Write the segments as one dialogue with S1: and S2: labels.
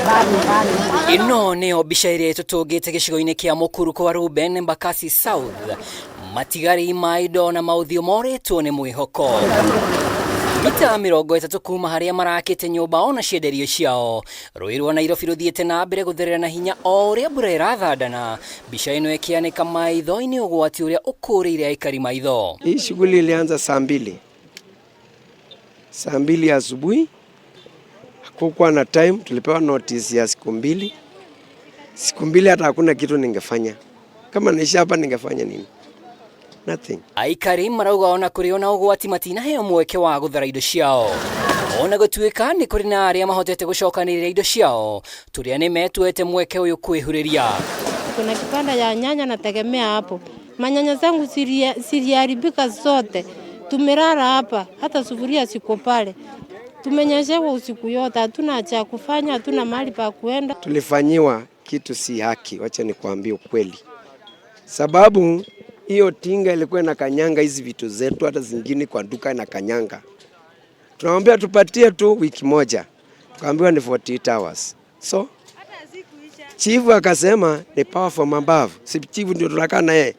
S1: Ĩno nĩyo mbica ĩrĩa ĩtũtũngĩte gĩcigo-inĩ kĩa Mũkuru kwa Ruben Embakasi South. Matigari ma indo na maũthiũ morĩtwo nĩ mwĩhoko. Mita 30 kuma harĩa marakĩte nyũmba ona cienderio ciao. Rũĩ rwa Nairobi rũthiĩte na mbere gũtherera na hinya o ũrĩa mbura ĩrathandana. Mbica ĩno ĩkĩanĩka maitho-inĩ ũgwati ũrĩa ũkũrĩire aikari maitho.
S2: Hii shughuli ilianza saa 2, saa 2 asubuhi. Hakukuwa na time, tulipewa notice ya siku 2. Siku 2 hata hakuna kitu ningefanya. Kama naishi hapa ningefanya nini? Nothing.
S1: Aikari marauga ona kũrĩ ona ũgwati matinaheo mweke wa gũthara indo ciao. Ona gũtuĩka nĩ kũrĩ na arĩa mahotete gũcokanĩrĩria indo ciao, tũrĩa nĩ metuete mweke ũyũ kwĩhurĩria.
S3: Kuna kibanda ya nyanya nategemea hapo. Manyanya zangu ziliharibika zote. Tumelala hapa, hata sufuria ziko pale. Tumenyeshewa usiku yote, hatuna cha kufanya, hatuna mahali pa kuenda.
S2: Tulifanyiwa kitu si haki, wacha nikwambie ukweli, sababu hiyo tinga ilikuwa inakanyanga hizi vitu zetu, hata zingine kwa duka inakanyanga. Tunamwambia tupatie tu wiki moja, tukaambiwa ni 48 hours. So chifu akasema ni power from above. Si chifu ndio tunakaa na yeye,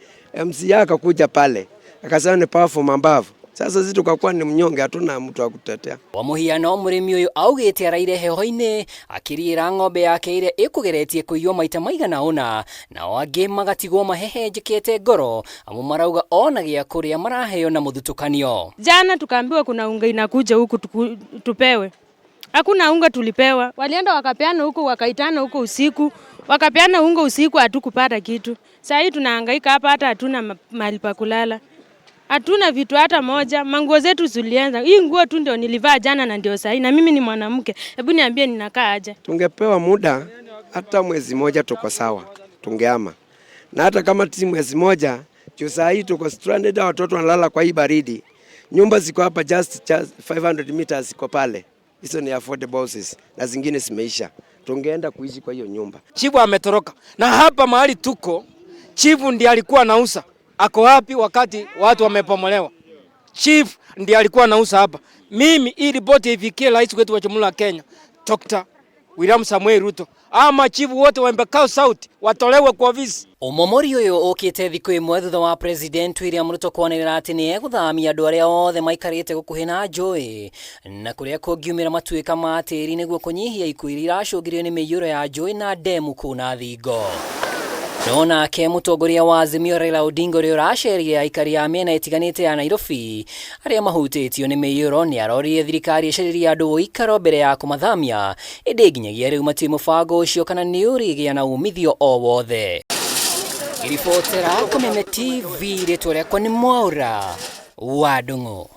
S2: MCA akakuja pale akasema ni power from above. Sasa sisi tukakuwa ni mnyonge, hatuna mtu wa kutetea.
S1: Kwa mũhiano mũrĩmi ũyũ augĩte araire heho-inĩ akĩriĩra ng'ombe yake ĩrĩa ĩkũgeretie kũiywo maita maigana ũna, nao angĩ magatigwo mahehenjekete ngoro amu marauga ona gĩa kũrĩa maraheo na mũthutũkanio.
S4: Jana tukaambiwa kuna unga inakuja huku tupewe. Hakuna unga tulipewa. Walienda wakapeana huko, wakaitana huko usiku, wakapeana unga usiku, hatukupata kitu. Saa hii tunahangaika hapa, hata hatuna mahali pa kulala. Hatuna vitu hata moja. Manguo zetu zilianza. Hii nguo tu ndio nilivaa jana na ndio sahi, na mimi ni mwanamke. Hebu niambie ninakaa aje?
S2: Tungepewa muda hata mwezi moja tuko sawa, tungeama. Na hata kama si mwezi moja, juu saa hii tuko stranded, watoto wanalala kwa hii baridi. Nyumba ziko hapa just 500 meters ziko pale. Hizo ni affordable houses na zingine zimeisha. Tungeenda kuishi kwa hiyo nyumba.
S5: Chifu ametoroka. Na hapa mahali tuko, chifu ndiye alikuwa anauza. Ako wapi wakati watu wamepomolewa? Chief ndiye alikuwa anauza hapa. Mimi hii ripoti ifikie rais wetu wa Jamhuri ya Kenya, Dr. William Samuel Ruto. Ama chifu wote wa Embakasi South watolewe kwa ofisi.
S1: Ũmomori ũyũ ũkĩte thikũ ĩmwe thutha wa President William Ruto kwanĩrĩra atĩ nĩ egũthamia andũ arĩa othe maikarĩte gũkuhĩ na njũĩ na kũrĩa kũngiumĩra matuĩka ma tĩri nĩguo kũnyihia ikuũ iria iracũngĩrĩrio nĩ mĩiyũro ya njũĩ na ndemu kũu na thingo. No nake mũtongoria wa Azimio Raila Odinga ũrĩa ũraceria aikari a mĩena ĩtiganĩte ya Nairobi arĩa mahutĩtio nĩ mĩiyũro nĩ aroririe thirikari ĩcarĩrie andũ ũikaro mbere ya kũmathamia, ĩndĩ nginyagia rĩu matirĩ mũbango ũcio kana nĩ ũrĩgĩa na umithio o wothe. Ngĩribotera Kameme TV, rĩtwa rĩakwa nĩ Mwaura wa Ndung'u.